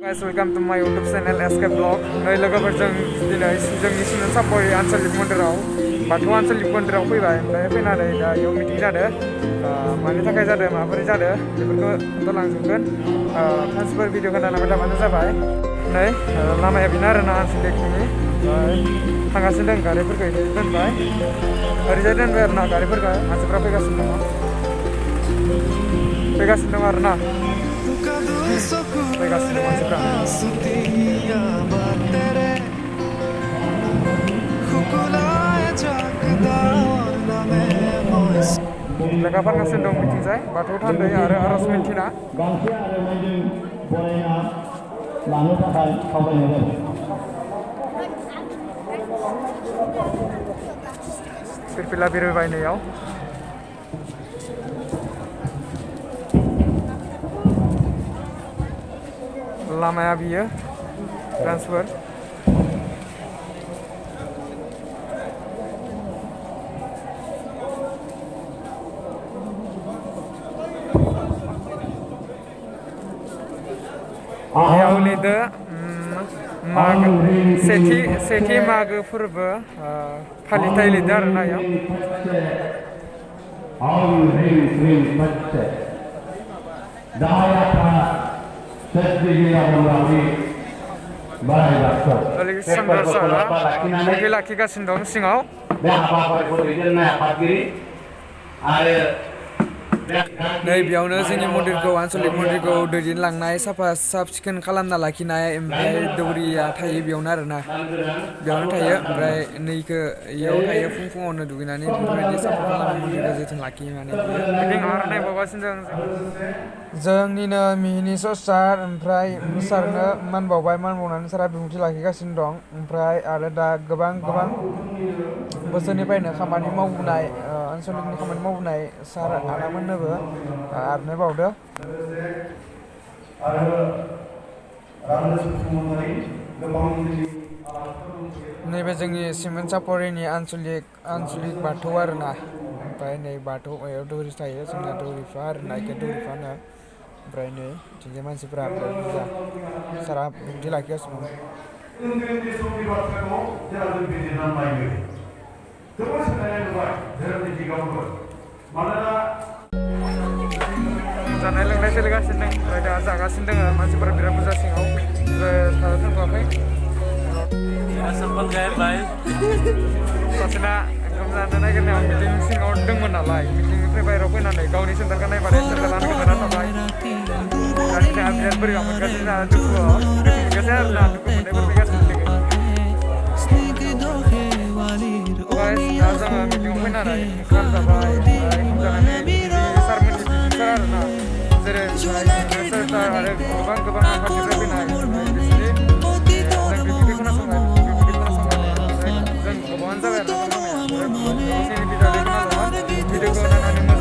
Guys, welcome to my YouTube channel Escape Vlog. Noi लोगोफोरजों दिनै जोंनि सिमेन्ट सापरि आनसलिक मन्दिराव बाथौ आनसलिक मन्दिराव फैबाय ओमफ्राय फैनानै दा इयाव मिटिं जादों मानि थाखाय जादों माबोरै जादों बेफोरखौ खोन्थालांजोबगोन ट्रान्सफार भिडिअ खोन्थालांबाय थाबानो जाबाय नै लामाया बेनो आरोना आनसलिकनि थांगासिनो दं गारिफोरखौ इदि दोनबाय ओरैजाय दोनबाय आरोना गारिफोरखौ मानसिफ्रा फैगासिनो दं आरोना फैगासिनो मानसिफ्रा लेखा फानगासिनो दं मिथिंजाय बाथौ थान्दै आरो आर'ज मिन्थिना लानो थाखाय खावलायनाय जाबाय फिरफिला बिरबाय नैयाव लामाया बियो ट्रान्सफार बेयाव लिरदो सेथि मागो फोरबो फालिथाय लिरदो आरोना इयाव लाखिगासिनो दं सिङाव बे हाबाफारिखौ दैदेननाय आफादगिरि आरो नै बेयावनो जोंनि मन्दिरखौ आनसलिक मन्दिरखौ दैदेनलांनाय साफ सिखोन खालामना लाखिनाय ओमफ्राय दौरिया थायो बेयावनो आरोना बेयावनो थायो ओमफ्राय नैखो इयाव थायो फुङावनो दुगैनानै बेफोरबायदि साफा खालामो मन्दिरखौ जोथोन लाखियो माने नायबावगासिनो दं जोंनिनो मिहिनि सार ओमफ्राय सारनो मान बावनानै सारा बिबुंथि लाखिगासिनो दं ओमफ्राय आरो दा गोबां बोसोरनिफ्रायनो खामानि मावबोनाय आनसलिकनि खामानि मावबोनाय सार आदामोननोबो आरनाय बावदो नैबे जोंनि सिमेन्ट सापरिनि आनसलिक बाथौ आरोना ओमफ्राय नै बाथौ दौरि थायो जोंना दौरिफा आरोना इखो दौरिफानो ओमफ्राय नै बिथिंजाय मानसिफ्रा बुरजा सारा बिबुंथि लाखिगासिनो दं जानाय लोंनाय सोलिगासिनो दं ओमफ्राय दा जागासिनो दङ मानसिफोरा बिराद बुरजा सिङाव थांथ'वाखै सासेना ओंखाम जानो नागिरनायाव मिटिं सिङाव दंमोन नालाय मिटिंनिफ्राय बायहेरायाव फैनानै गावनि सेन्टारखौ नायबाथाय सेन्टार लानो खोन्थाना थाबाय दानि जोंहा बिराद बोरैबा मोनगासिनो जोंहा दुखु मोनगासिनो आरोना दुखु मोननायफोर फैगासिनो दङ दा जोङो मिटिंआव फैनानै ओंखाम जाबाय ओंखाम जानानै सारमोननि बिबुंथि आरोना जेरै सार आरो गोबां आफादनिफ्राय फैनाय बिसोरनि जों बिबुंथि खोनासंबाय जों गोबावानो जाबाय आरो भिडिअखौ नायनानै